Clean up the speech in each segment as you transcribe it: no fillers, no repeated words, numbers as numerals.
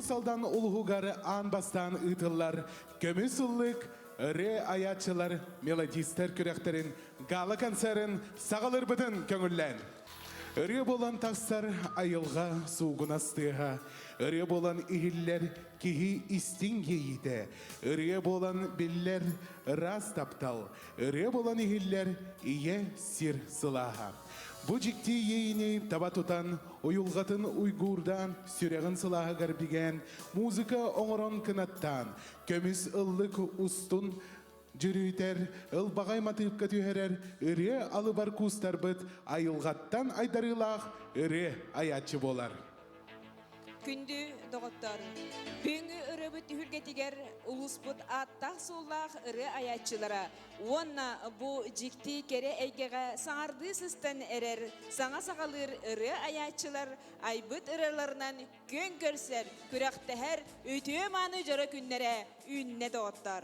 Уус Алдан улууһугар аан бастаан ыытыллар Көмүс ыллык ырыа айааччылар мелодистар күрэхтэрин гала-концерын саҕалыырбытын көҥүллээн. Ырыа буолан тахсар айылҕа суугунас тыаһа, ырыа буолан иһиллэр киһи истиҥ иэйиитэ, ырыа буолан биллэр ыраас таптал, ырыа буолан иһиллэр ийэ сир сылааһа. Бу дьикти иэйиини таба тутан, уйулҕатын уйгуурдаан, сүрэҕин сылааһыгар бигээн, музыка оҥорон кынаттаан, көмүс ыллык устун дьүрүйтэр, ылбаҕай матыыпка түһэрэр ырыа алыбар куустарбыт айылҕаттан айдарыылаах ырыа айааччы буолар. Күндү доҕоттор, бүгүҥҥү ырыабыт түһүлгэтигэр улууспут ааттаах-суоллаах ырыа айааччылара уонна бу дьикти кэрэ эйгэҕэ саҥардыы сыстан эрэр саҥа саҕалыыр ырыа айааччылар айбыт ырыаларынан күөн көрсөр, күрэхтэһэр үтүө-мааны дьоро күннэрэ үүннэ доҕоттор.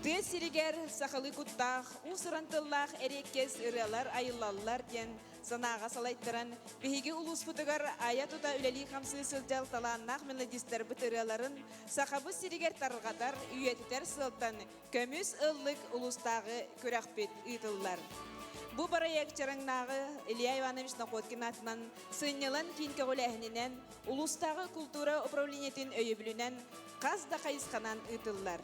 Тыа сиригэр сахалыы куттаах, уус-уран тыллаах эриэккэс ырыалар айыллаллар диэн санааҕа салайтаран, биһиги улууспутугар айа-тута үлэлии-хамсыы сылдьар талааннаах мелодистарбыт ырыаларын Сахабыт сиригэр тарҕатар, үйэтитэр сыалтан Көмүс ыллык улуустааҕы күрэхпит ыытыллар. Бу бырайыак Чараҥнааҕы Илья Иванович Находкин аатынан сынньалаҥ киин көҕүлээһининэн улуустааҕы култуура управлениетын өйөбүлүнэн хас да хайысханан ыытыллар.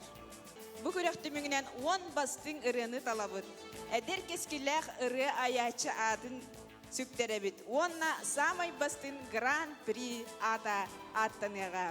Бу күрэх түмүгүнэн 10 бастыҥ ырыаны талабыт. Эдэр кэскиллээх ырыа айааччы аатын сүктэрэбит уонна саамай бастыҥ Гран-при аата ааттаныаҕа.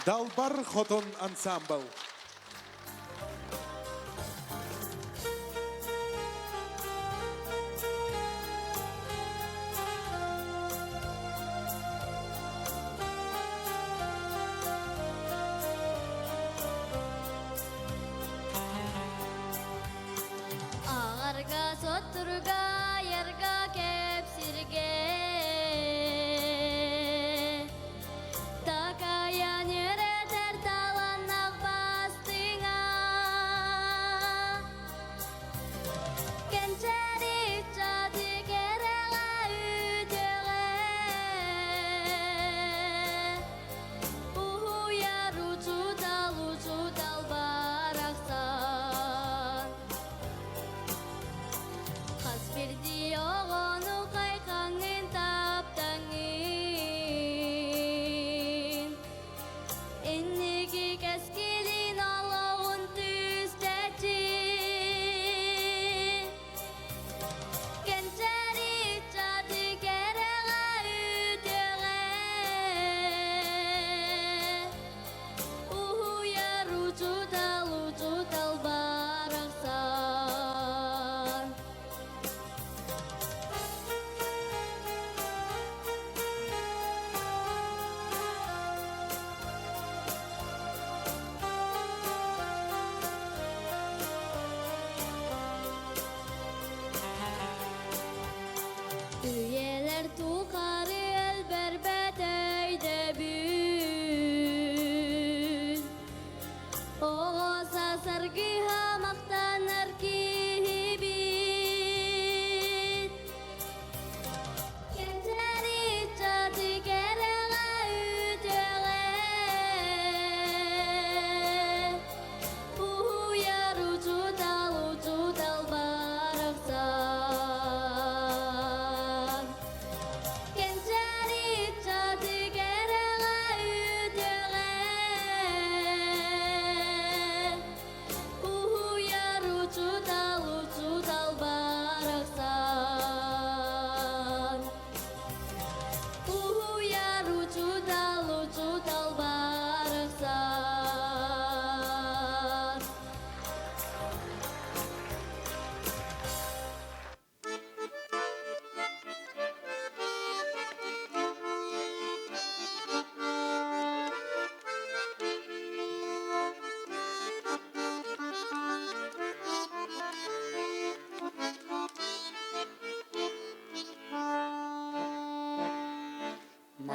Далбар Хотун ансамбл.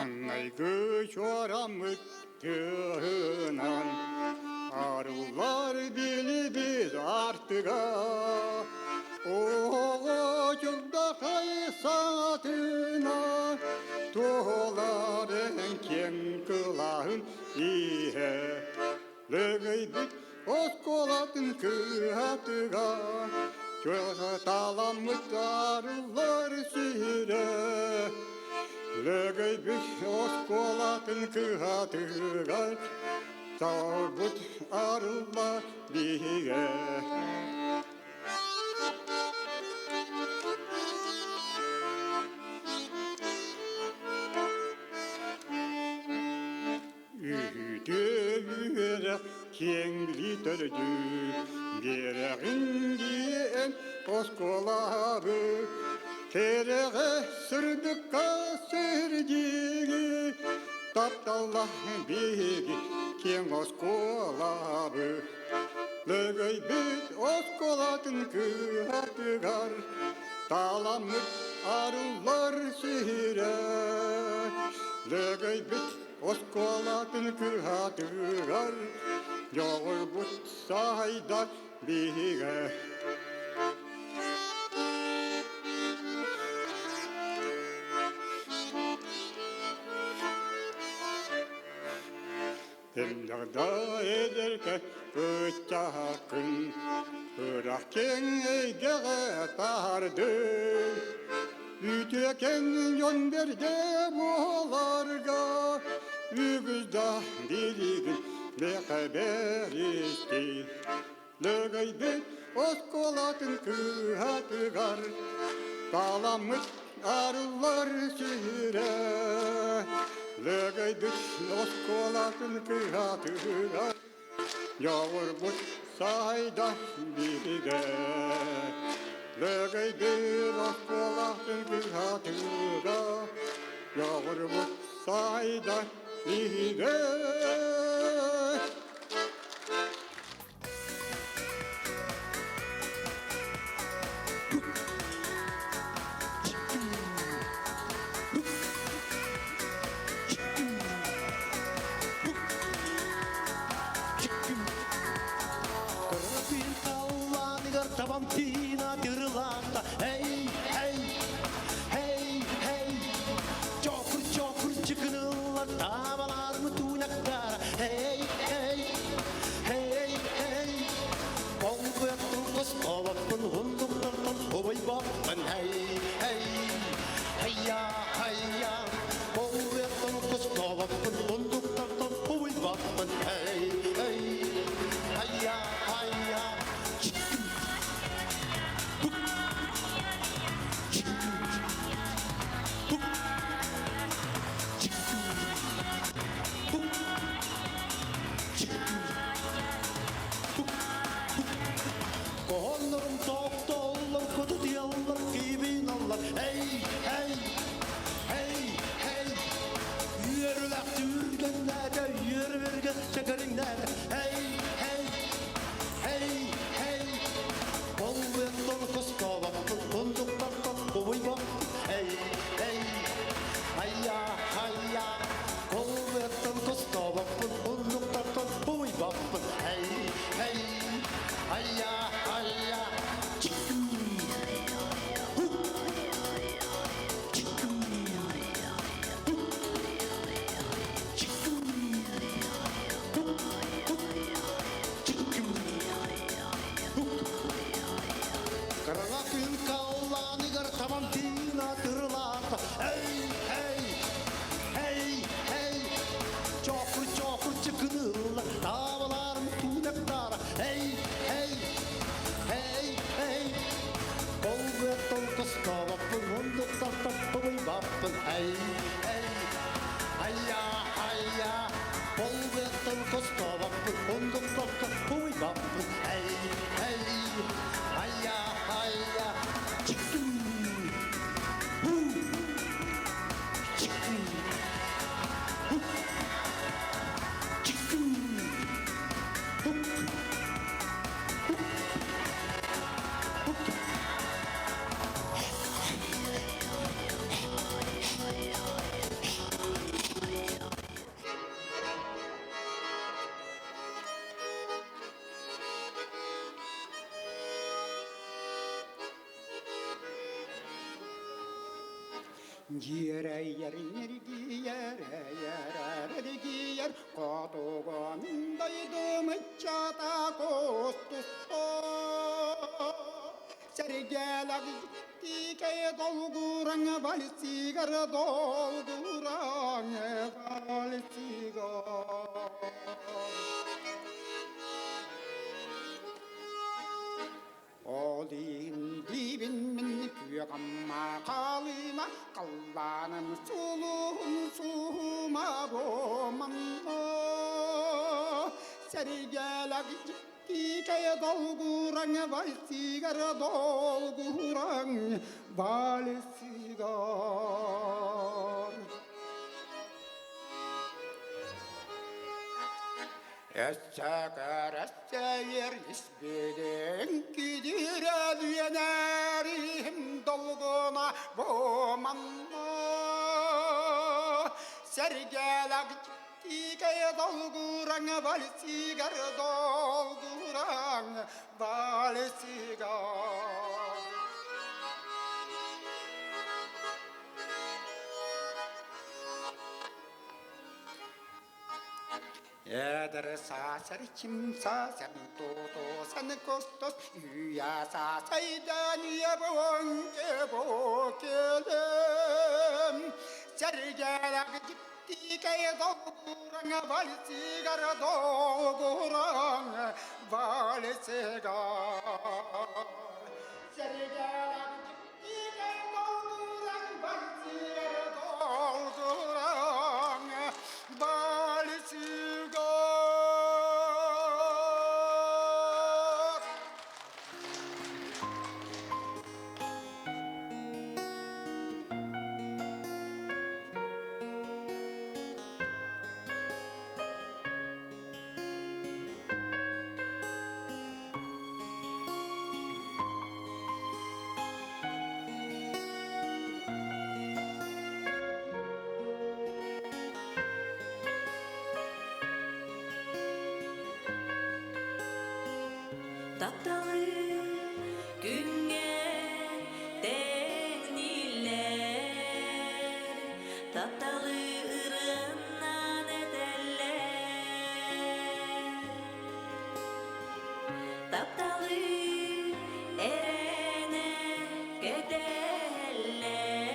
Маҥнайгы чуораммыт тыаһынан арыллар билибит аартыга Оҕо чурдахай саҥатынан туоларын киэҥ кылааһын иһэ Лөгөйбүт оскуолатын кыһатыгар Чуолҕаталаммыт арыллар сирэ Лөгөйбүт оскуолатын кыһатыгар Талбыт арыллар биһигэ. Үһүтүө киэҥ билии төрдүү, биэрэҕин диэн оскуолабы, кэрэҕэ сырдыкка сирдиги, тапталлах биһиги киэҥ оскуолабы. Лөгөйбүт оскуолатын кыһатыгар таламмыт арыллар сиһирэ. Лөгөйбүт оскуолатын кыһатыгар дьоҕурбут саайда биһигэ. Эллэҕдэ эдэркэ ыччаккын Ыраах киэҥ эйгэҕэ таһаардын Үтүөкэн дьон бэрдэ буоларга Үгүс да билигин миэхэ бэристи Лөгөйбүт оскуолатын кыһатыгар Таламмыт арыллар сирэ Лөгөйбүт оскуолатын кыһатыгар Дьоҕурбут сайда биһигэ Лөгөйбүт оскуолатын кыһатыгар Дьоҕурбут сайда биһигэ. Кыргын халлааныгар табам тыына тырылаата. Эй, эй, эй, эй. Чокур, чокур чыкыныллар табаларымы туунактара. Эй, эй, эй, эй. Оҥкуяттан костобоппун, ундуктартан убайбаппын. Эй, эй, хайя, хайя. Оҥкуяттан костобоппун, ундуктартан убайбаппын. Эй, эй, хайя, хайя. Коллорум токтоллор, кутутуяллар, кибиналлар. Эй, эй, эй, эй. Үөрүлэх түргэннээдэ, үөрүбүргэ чэкэриҥнээдэ. Эй, эй, эй, эй. Болуяттан костобаппын, тундуктартан кубуйбаппын. Эй, эй, айя, айя. Колуяттан костобаппын, тундуктартан кубуйбаппын. Эй, эй, айя, айя. Чиккүм, хук, чиккүм, хук, чиккүм, хук, хук, чиккүм, хук. Кыраҥа күн халлааныгар табам тыына тырылаата. Эй, эй, эй, эй. Чокур, чокур чыкынылла, табаларым туунактара. Эй, эй, эй, эй. Колбуяттан костобаппын, мундуктартан тубуйбаппын. Эй, эй, айя, айя. Колбуяттан костобаппын, мундуктартан тубуйбаппын. Эй, эй, айя, айя. Чиккүм, ху, чиккүм, ху, чиккүм, хук, хук, хук. Дьиэрэйэр ньиргийэр эйэрэр эргийэр Хотугу мин дойдум ыччата куустуспут Сэргэлэх дьиктикэй долгураҥ вальсигар долгураҥ вальсигар Ол иһин диибин мин күөх Амма халыма халлааным сулуһун суһума буоманна Сэргэлэх дьиктикэй долгураҥ вальсигар долгураҥ вальсигар Өссөкөр испидин кидирэн үөнэрим долгуна бу манна Сэргэлэх дьиктикэй долгураҥ вальсигар долгураҥ вальсигар Эдэр саасар ким саасан тутусан костос үйа саасайдан ебон кебокелем Сэргэлэх дьиктикэй долгураҥ вальсигар долгураҥ вальсигар Сэргэлэх дьиктикэй долгураҥ вальсигар долгураҥ вальсигар Тапталы күҥҥэ тэҥнииллэр, тапталы ырыаннан этэллэр. Тапталы эрэнэ кэтэһэллэр,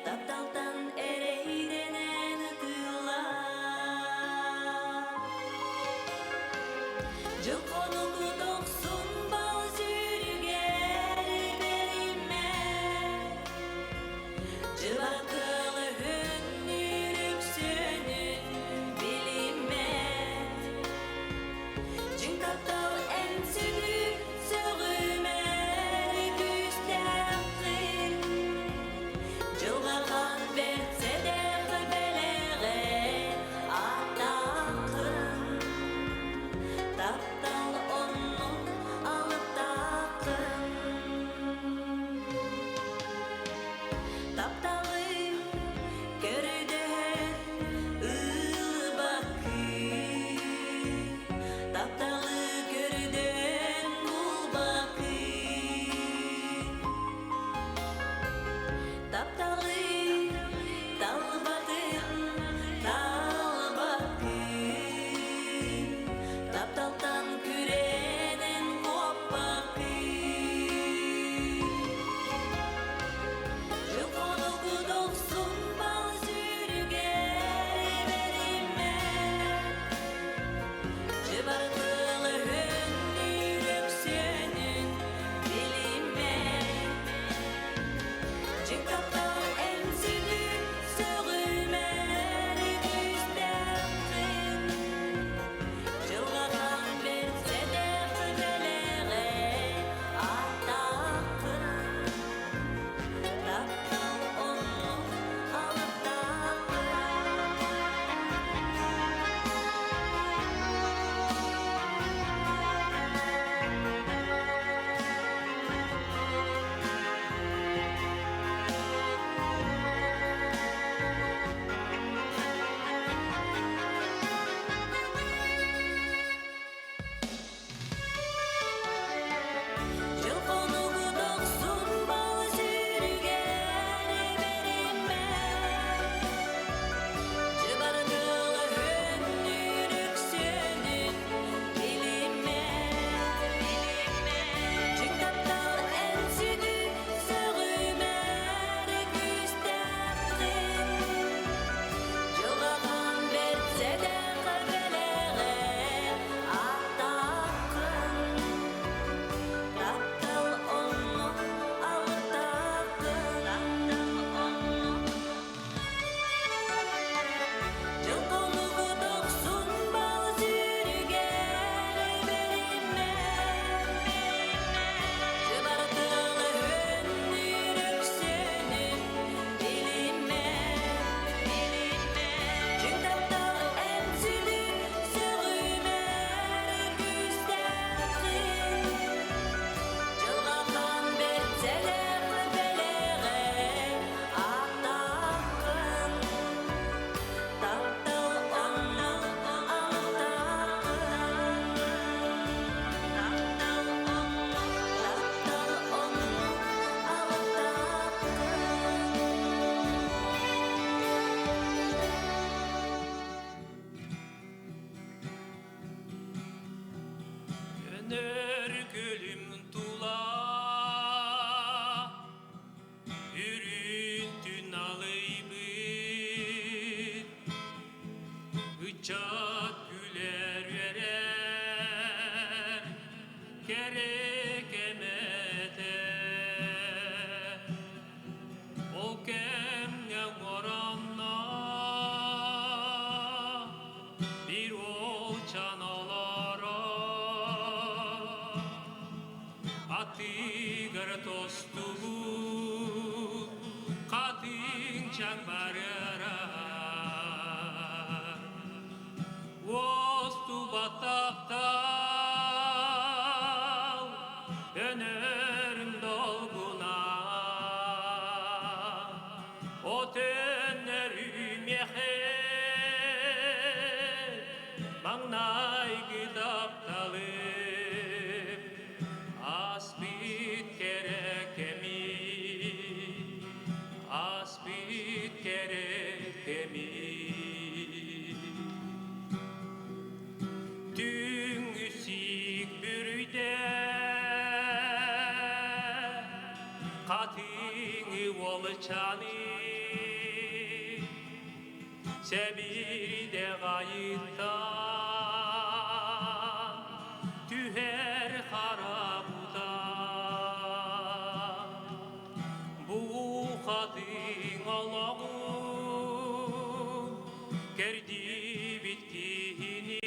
тапталтан эрэйдэнэн ытыыллар. Дьыл хонугу дохсун бал сүүрүгэр бэриммэт, дьыбар. Чакбарыра Уостубатахтал өнөрүм долгуна От өнөрүмехе маҥнайгы тапталым Аспыт кэрэ кэми Аспыт кэрэ кэми Түҥ сиик бүрүйдэ Хатыҥы уолчаны Сэбирде ғайыттан Түһэр хара бута Бу хатыҥ олоҕун Кэрдибит киһини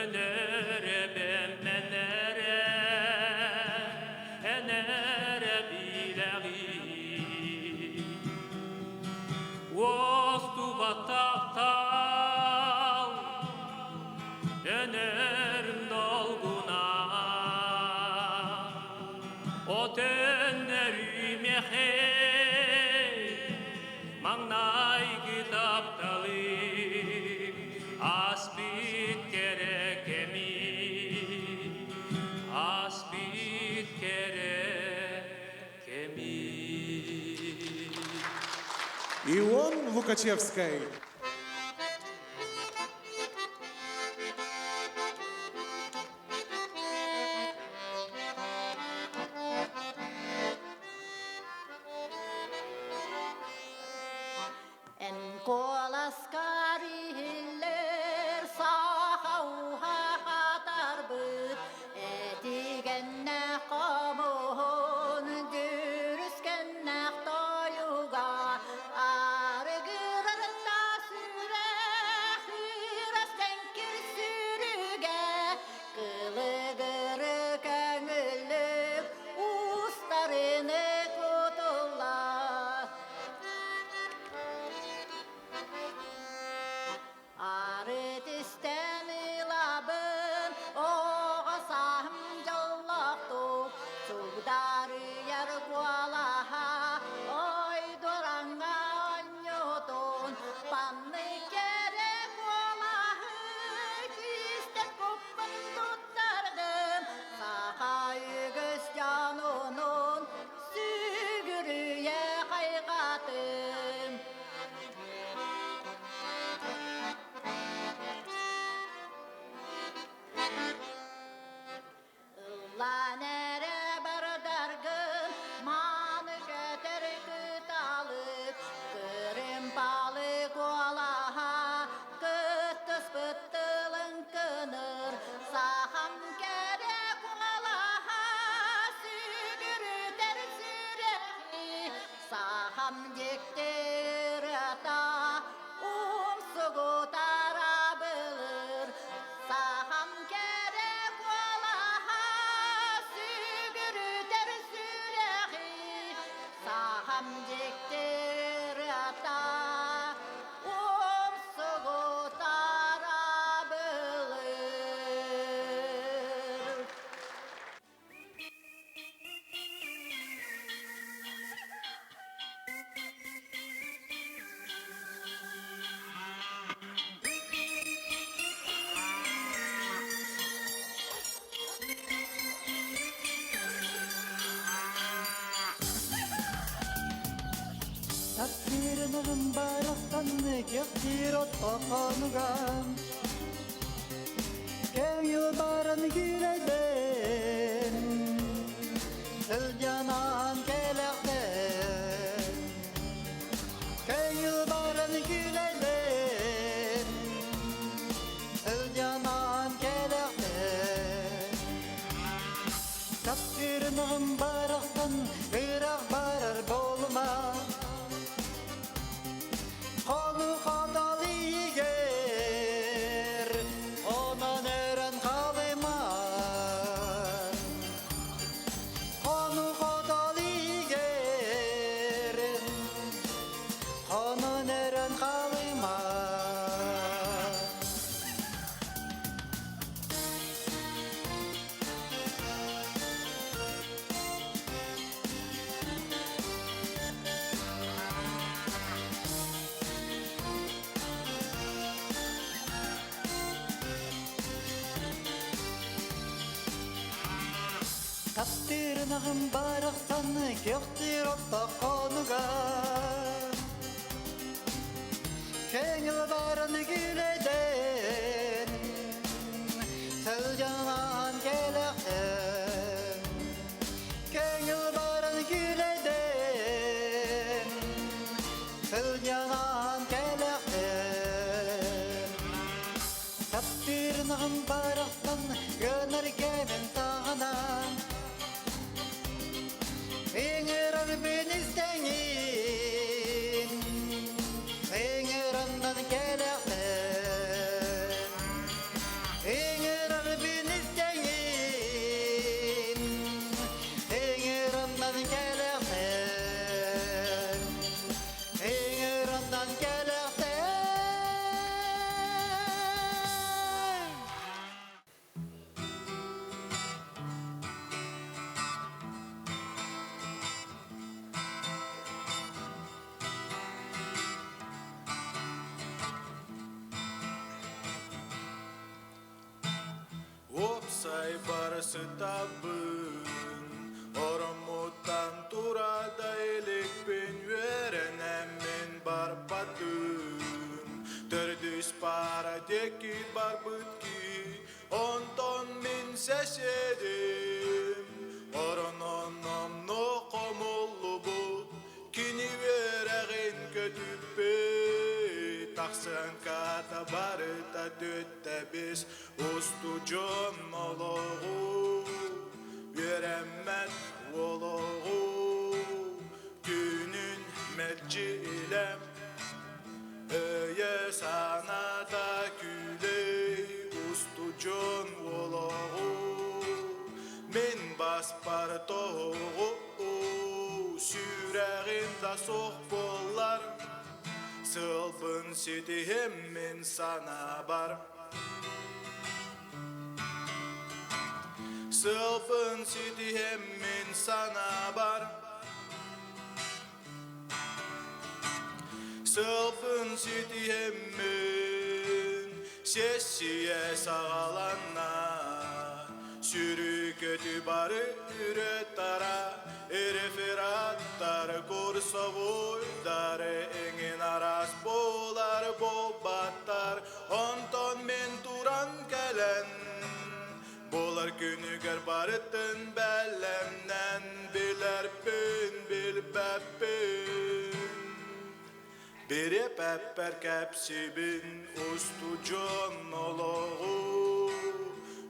Өнөрө бэммэнэрэ Энэрэ билэҕи Уостубатахтал Өнөрүм долгуна От өнөрүмэхэ Маҥнайгы тапталым Аспыт кэрэ кэми Аспыт кэрэ кэми Ион Лукачевскай. Эн куоласкар иһиллэр саха уһа хатарбыт этигэннээх хомуһун дьүрүскэннээх тойуга арыгырарта сүрэх үрэс дьэҥкир сүрүгэ кылыгыры көҥүллүк устарыны кутулла Арыт истэн ылабын, оҕо сааһым дьоллоохтук, сугдарыйар куолаһа, ойдураҥҥа оонньуутун, паннык кэрэ куолаһы кистэн куппун туттардым, саха үгүс дьонунун сүгүрүйэ хайҕатым. Ыллаан эрэ бардаргын, мааны көтөр кыталык, кырыымпалы куолаһа, кыттыспыт тылын кыныр, сахам кэрэ куолаһа, сүгүрүтэр сүрэхи, сахам дьикти ырыата, умсугутара былыр, сахам кэрэ куолаһа, сүгүрүтэр сүрэхи, сахам дьикти ырыата, умсугутара былыр. Таптыырыныгым барахсаны кэптиир оттохонугам Кэҥил баран киирэйбин Сылдьанаан кэлэхтэн Кэҥил баран киирэйбин Сылдьанаан кэлэхтэн Таптыырыныгым барахсан ыраах барар буолума Хону хотол игер, онон өрөн халыма. Хону хотол игер, Ынаҕым барахсан көхтүүр оттооххонуга Көҥүл баран күлэдэн Сылдьан кэлэхтэн Көҥүл баран күлэдэн Сылдьан кэлэхтэн Таптыырнаҕым барахсан гынар кэмин саҕана Ыҥырар мин истэҥин Ыҥыраннан кэлэхтэн Ыҥырар мин истэҥин Ыҥыраннан кэлэхтэн Ыҥыраннан кэлэхтэн Уопсай барсытабын, ороммуттан тура да иликпин үөрэнэммин барбатым. Төрдүс пара диэки барбыт ки, онтон мин сэсэдим. Оронон онно хомуллубут, кини үөрэҕин көтүппүт. Тахсан ката барыта төттөбүс, устудьуон олоҕу үөрэммэт олоҕу түүнүн мэлдьи илэм өйө-санаата күүлэй устудьуон олоҕу мин баспар тоһоҕу сүрэҕим да суох буоллар сылбын ситиһим мин санаабар Сылбын ситиһем мин санаабар Сылбын ситиһем мин Сессия саҕаланна Сүрүкөтү бары үрэ-тара Рефераттар курсовойдар эҥин араас буолар буолбаттар Онтон мин туран кэлэн Буолар күнүгэр барытын бэлэмнэн билэрбин билбэппин Бириэпэппэр кэпсиибин устудьуон олоҕу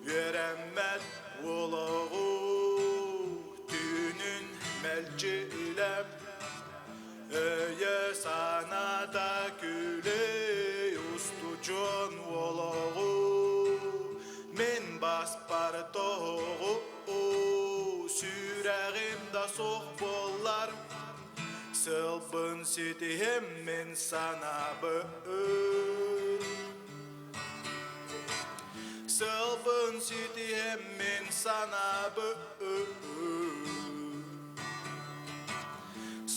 үөрэммэт олоҕу түүнүн мэлдьи илэм Өйө-санаата күлэй устудьуон олоҕу мин баспар тоһоҕу сүрэҕим да суох буоллар сылбын ситиһим мин санаабын сылбын ситиһим мин санаабын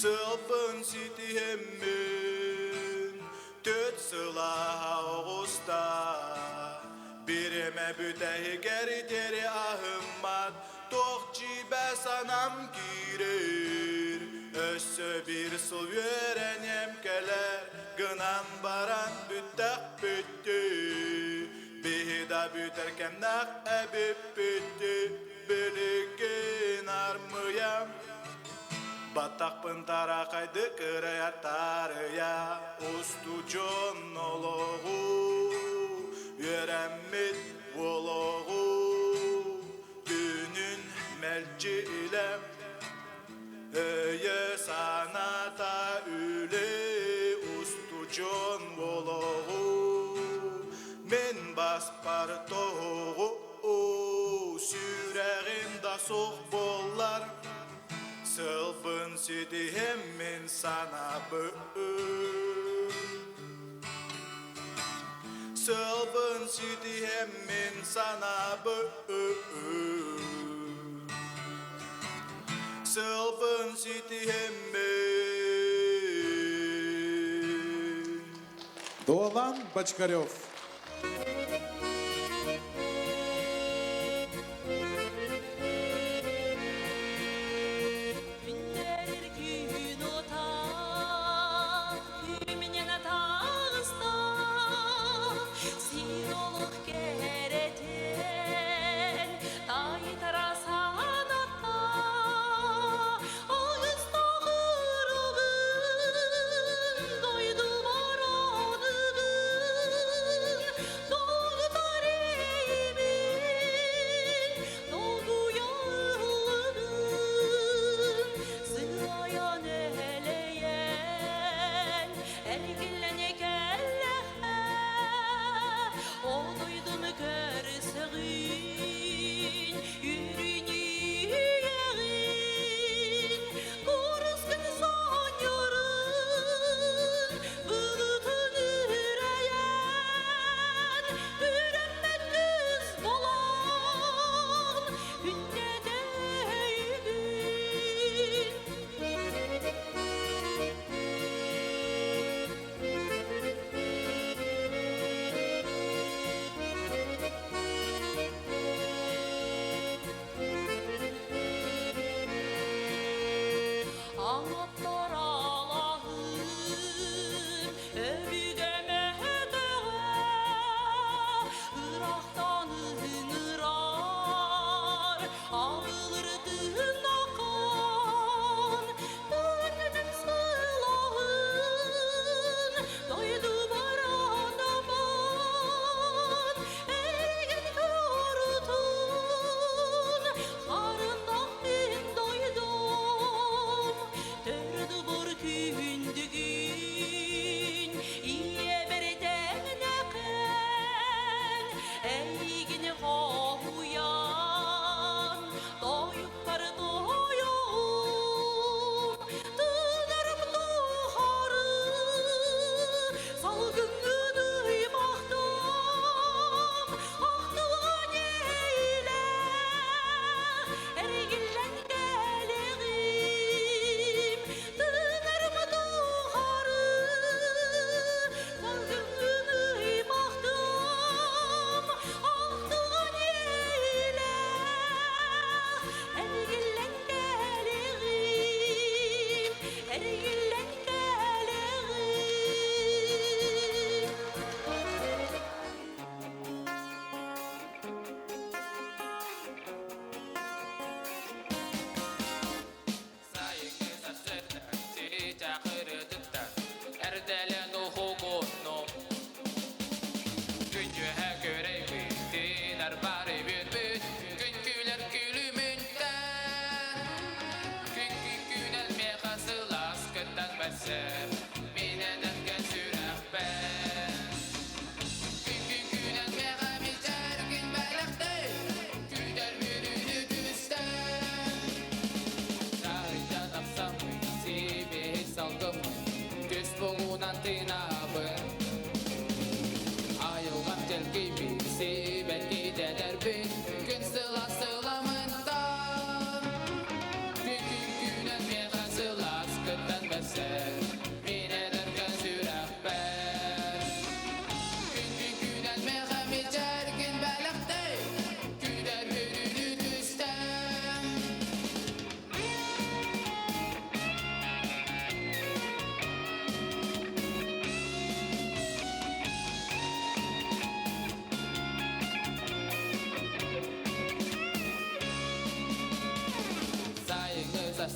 Сылбын ситиһэммин Төрт сылааһа оҕуста Биримэ бүтэһигэр диэри аһыммат Туох дьиибэ санам киирэр Өссө биир сыл үөрэниэм кэлэр Гынан баран бүттэх бүттү Биһи да бүтэр кэмнээх эбиппит Билигин армыйам Баттахпын тарахайды кырайар таарыйа Устудьуон олоҕу Үөрэммит олоҕу Түүнүн мэлдьи илэм Өйө-санаата үлэ Устудьуон олоҕу Мин баспар тоһоҕу Сүрэҕим да суох буоллар Сылбын ситиһим мин санаабын Сылбын ситиһим мин санаабын Сылбын ситиһим мин Дуолан Бочкарев.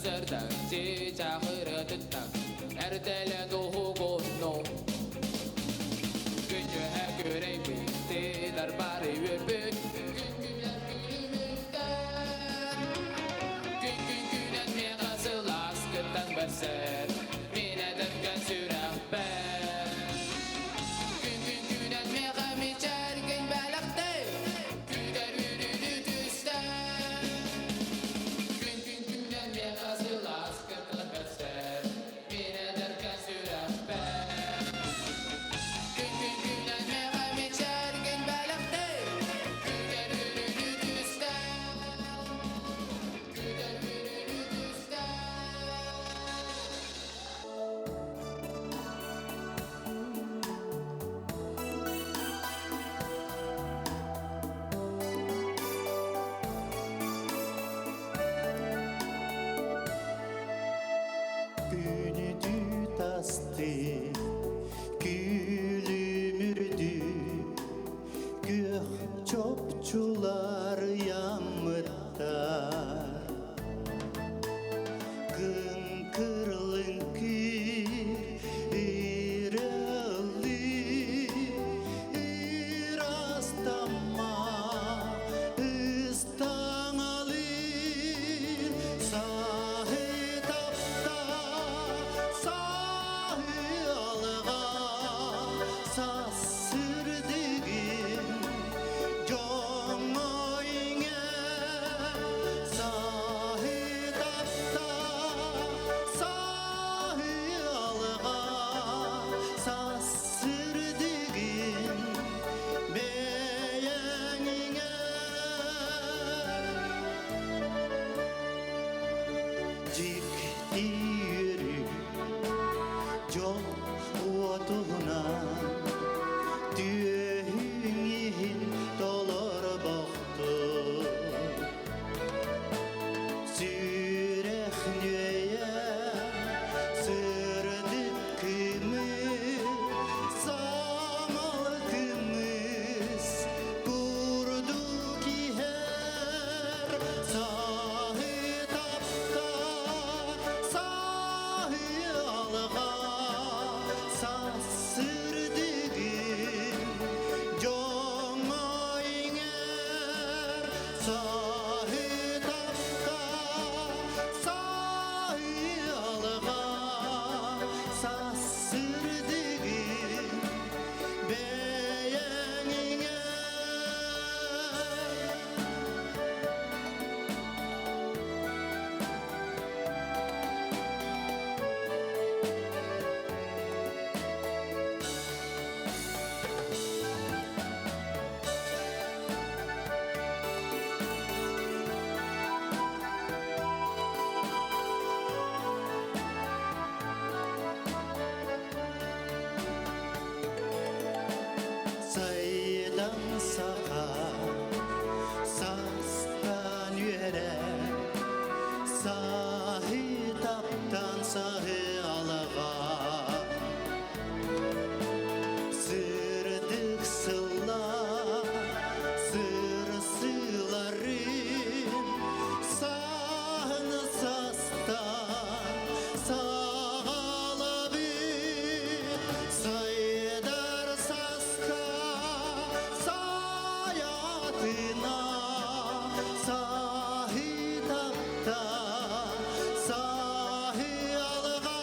Сарсыарда чыычаах ырыатыттан эрдэлээн уһугуннум. Күн үөһэ күөрэйбит, тыынар бары үөрбүт, күн күлэр күлүмүттэн. Күн күн күнэн миэхэ сылааскыттан бэрсэр, мин эдэркээн сүрэхпэр. Күн күн күнэн миэхэ мичээргин бэлэхтээ, күүтэр үөрүүнү түстээ. Күн күн күнэн миэхэ сылааскыттан бэрсэр, мин эдэркээн сүрэхпэр. Күн күн күнэн миэхэ мичээргин бэлэхтээ, күүтэр үөрүүнү түстээ. Күүтэр үөрүүнү түстээ. Күнү тасты, күлүмүрдү, күөх чопчулар ыйаммыттар. Кыҥкыр-лыҥкыр ырыалыы, ыраас тамма ыстаҥалыыр. Сааһы таптаа, сааһы алҕаа, саас сырдыгын дьоҥҥо иҥэр. Сааһы таптаа, сааһы алҕаа, саас сырдыгын бэйэҥ иҥэр. Дьикти үөрүү, дьол уотунан түөһүҥ иһин толорбохтун. Сүрэх нүөйэ сырдык кымыс, саамал кымыс курдук иһэр. Сааһы таптаа, сааһы алҕаа, саас сырдыгын дьоҥҥо иҥэр. Сааһы таптаа, сааһы алҕаа, саас сырдыгын бэйэҥ иҥэр. Сайдам саха саастан үөрэн, сааһы таптаан, сааһы алҕаан. Сырдык сыллар сырсыыларын сааһын саастан саҕалаабыт. Сайдар сааска сайатына, сааһы таптаа, сааһы алҕаа.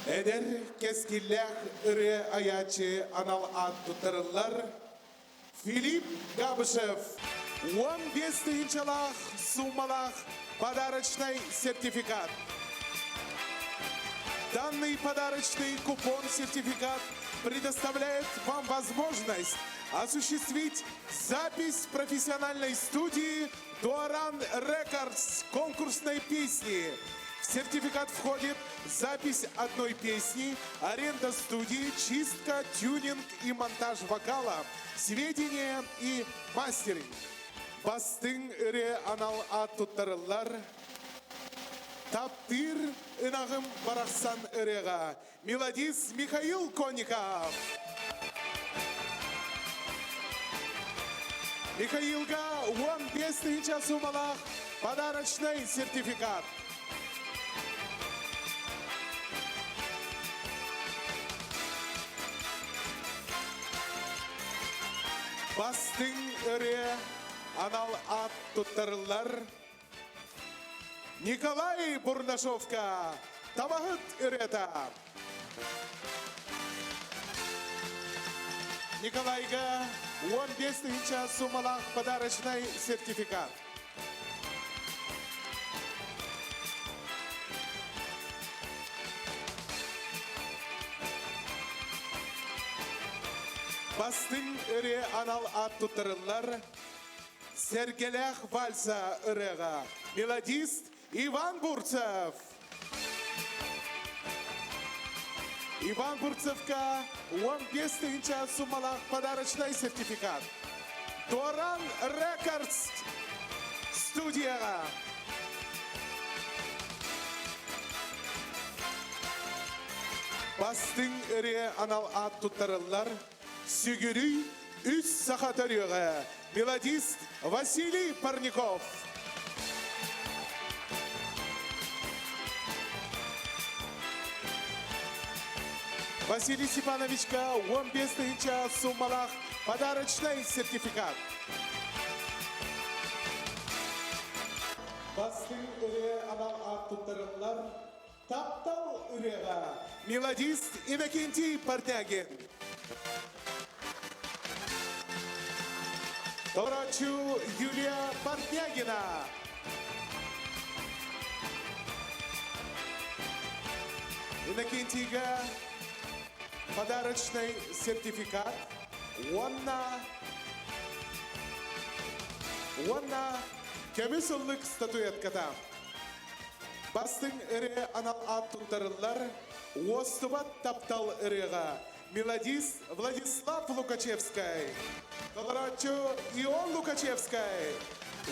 Эдэр кэскиллээх ырыа айааччы анал аат туттарыллар Филипп Габышев 15 тыһыынчалаах суумалаах подарочный сертификат. Данный подарочный купон-сертификат предоставляет вам возможность осуществить запись профессиональной студии Дуаран Рекордс конкурсной песни. В сертификат входит запись одной песни, аренда студии, чистка, тюнинг и монтаж вокала, сведения и мастеринг. Бастыҥ ырыа анал аат туттарыллар. Таптыыр ынаҕым барахсан ырыаҕа мелодист Михаил Конников. Михаилга 15 тысяча суммалаах подарочный сертификат. Бастыҥ ырыа анал аат туттарыллар Николай Бурнашовка Табаһыт ырыата. Николайга 15 тыһыынча суммалаах подарочный сертификат. Бастыҥ ырыа анал аат туттарыллар Сэргэлээх вальса ырыаҕа мелодист Иван Бурцев. Иван Бурцевка 15 тыһыынча суммалаах подарочный сертификат. Торан Рекордс студияҕа. Бастыҥ ырыа анал аат туттарыллар Сүгүрүй үс саха төрүөҕэ мелодист Василий Парников. Василий Степановичка 15 тысяча суммалаах подарочный сертификат. Бастыҥ ырыа анал аат туттарыллар Таптал ырыаҕа мелодист Иннокентий Портягин. Толорооччу Юлия Портягина. Иннокентийга подарочный сертификат уонна уонна көмүс ыллык статуэтката. Бастыҥ ырыа анал аат туттарыллар Уостубат таптал ырыаҕа мелодист Владислав Лукачевскай, толорооччу Ион Лукачевскай,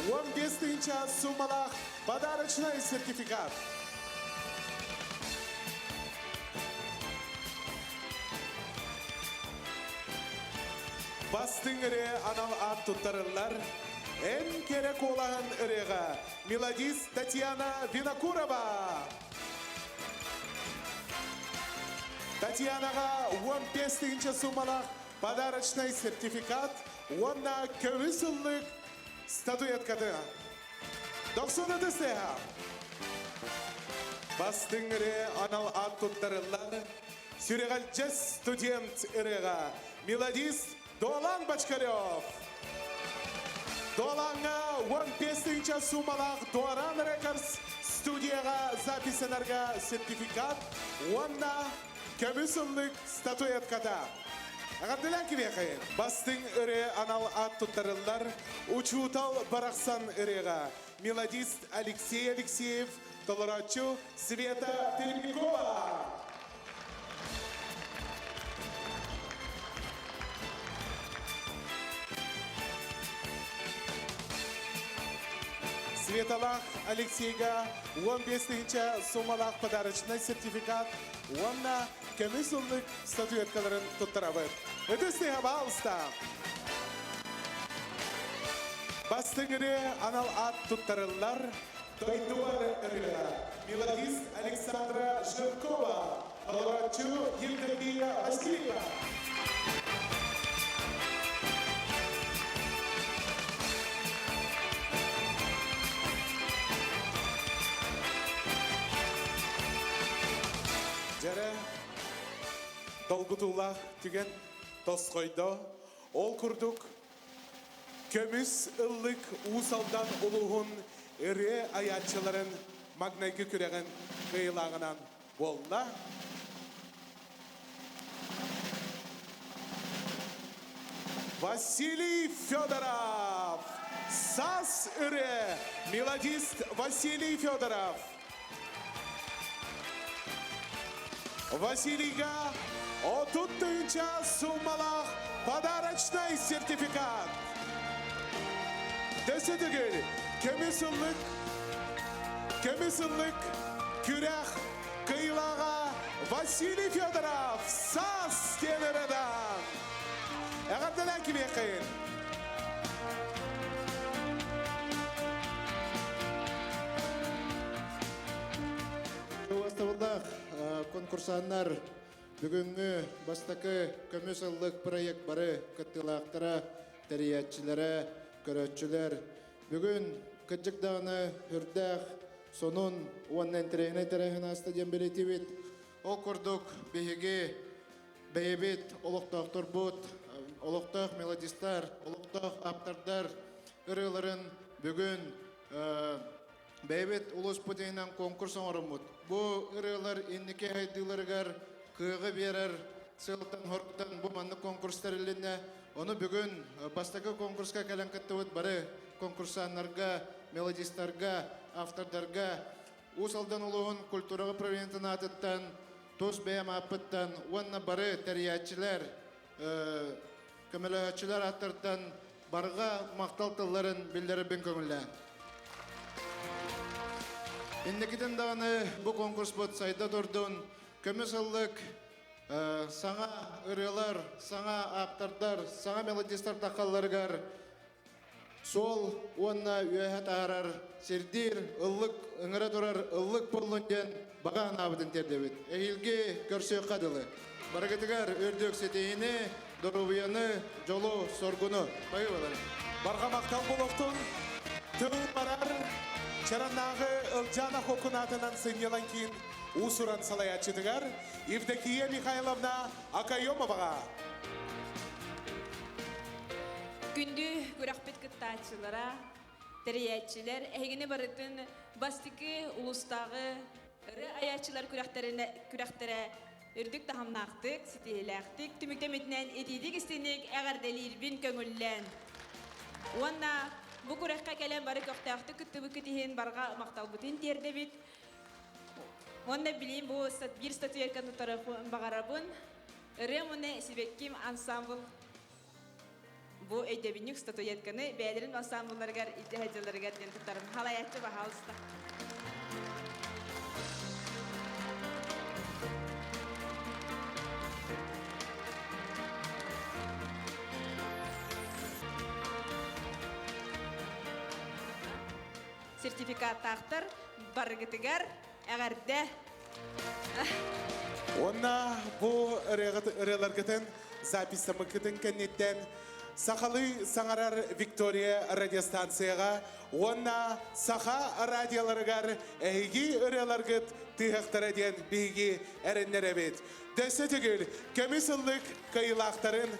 15 тыһыынча суумалаах подарочнай сертификат. Бастыҥ ырыа анал аат туттарыллар Эн кэрэ куолаһын ырыаҕа мелодист Татьяна Винокурова. Татьянаҕа 15 тыһыынча суумалаах подарочный сертификат уонна көмүс ыллык статуэткаты. Дохсун ытыс Бастыҥ ырыа анал аат туттарыллар сүрэҕэлдьэс студент ырыаҕа мелодист Дуолан Бочкарев. Дуолаҥҥа 15 тыһыынча суумалаах Дуоран Рекордс студияҕа записанарга сертификат уонна көмүс ыллык статуэтката. Эҕэрдэлээн кимиэхэ бастыҥ ырыа анал аат туттарыллар учуутал барахсан ырыаҕа мелодист Алексей Алексеев, толорооччу Света Теребрякова. Светалаах Алексейга 15 тыһыынча суммалаах подарочнай сертификат уонна көмүс ыллык статуэткаларын туттарабыт. Ытыс тыһа баалыста! Бастыҥ ырыа анал аат туттарыллар Дойдубар ырыа мелодист Александра Жиркова, толорооччу Евдокия Васильева. Дьэрэ долгутуулаах түгэн тосхойдо. Ол курдук Көмүс ыллык Уус Алдан улууһун ырыа айааччыларын маҥнайгы күрэҕин кыайыылааҕынан буолла. Василий Федоров! Сас ырыа мелодист Василий Федоров! Василийга 30 тыһыынча суумалаах подарочнай сертификат. Дөссө төгүл көмүс ыллык көмүс ыллык күрэх кыайыылааҕа Василий Федоров Саас диэн ырыадан. Эҕэрдэлээн кимиэххин? Убаастабыллаах конкурсаннар, бүгүҥҥү бастакы көмүс ыллык проект бары кыттыылаахтара, тэрийээччилэрэ, көрөөччүлэр, бүгүн кырдьык даҕаны үрдээх, сонун уонна интэриэһинэй тэрээһин ааста диэн бэлиэтиибит. Ол курдук биһиги бэйэбит олохтоохторбут, олохтоох мелодистар, олохтоох ааптардар ырыаларын бүгүн бэйэбит улууспут иһинэн конкурс оҥороммут. Бу ырыалар инники сайдыыларыгар кыаҕы биэрэр сыалтан-соруктан бу маннык конкурс тэрилиннэ. Ону бүгүн бастакы конкурска кэлэн кыттыбыт бары конкурсаннарга, мелодистарга, автордарга Уус Алдан улууһун культураҕа управлениетын аатыттан, тус бэйэм ааппыттан уонна бары тэрийээччилэр, көмөлөһөөччүлэр ааттарыттан барҕа махтал тылларын биллэрэрбин көҥүллээн. Инникитин даҕаны бу конкурспут сайда турдун, көмүс ыллык, саҥа ырыалар, саҥа ааптардар, саҥа мелодистар таххалларыгар суол уонна үөһэ таһаарар сирдиир ыллык ыҥыра турар ыллык буоллун диэн баҕа санаабытын тиэрдэбит. Эһиилги көрсүөххэ дылы. Барыгытыгар үрдүк ситиһиини, доруобуйаны, дьолу, соргуну. Баһыыбаларын. Барҕа махтал буолуохтун. Тыл барар Чараннааҕы Ылдьаана Хокунаатынан сынньалаҥ киин уус-уран салайааччытыгар Евдокия Михайловна Акаемоваҕа. Күндү күрэхпит кыттааччылара, тэрийээччилэр, эһигини барытын бастакы улуустааҕы ырыа айааччылар күрэхтэрэ үрдүк таһымнаахтык, ситиһиилээхтик түмүктэммитинэн итиитик истиҥник эҕэрдэлиирбин көҥүллээн. Уонна бу күрэххэ кэлэн бары көхтөөхтүк кыттыбыккыт иһин барҕа махталбытын тиэрдэбит. Уонна билиим бу биир статуэтканы туттарыахпын баҕарабын. Ырыам уонна сибэкким ансамбл бу өйдөбүнньүк статуэтканы бэйэлэрин ансамблларыгар илдьэ сылдьалларыгар диэн туттарым. Халайааччы, пожалуйста. Сертификаттаахтар барыгытыгар эҕэрдэ! Уонна бу ырыаларгытын записьтаммыккытын кэнниттэн сахалыы саҥарар Виктория радиостанцияҕа уонна саха радиоларыгар эһиги ырыаларгыт тыаһахтара диэн биһиги эрэннэрэбит. Дөссө төгүл көмүс ыллык кыайыылаахтарын,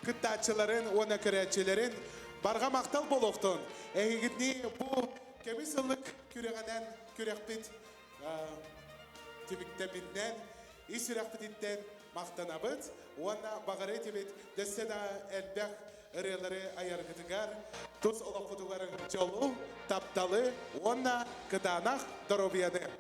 кыттааччыларын уонна көрөөччүлэрин барҕа махтал буолуохтун. Эһигитини бу көмүс ыллык күрэҕинэн күрэхпит түмүктэммитинэн ис сүрэхпититтэн махтанабыт уонна баҕара этибит дөссө да элбэх ырыалары айаргытыгар, тус олоххутугар дьолу, тапталы уонна кытаанах доруобуйаны.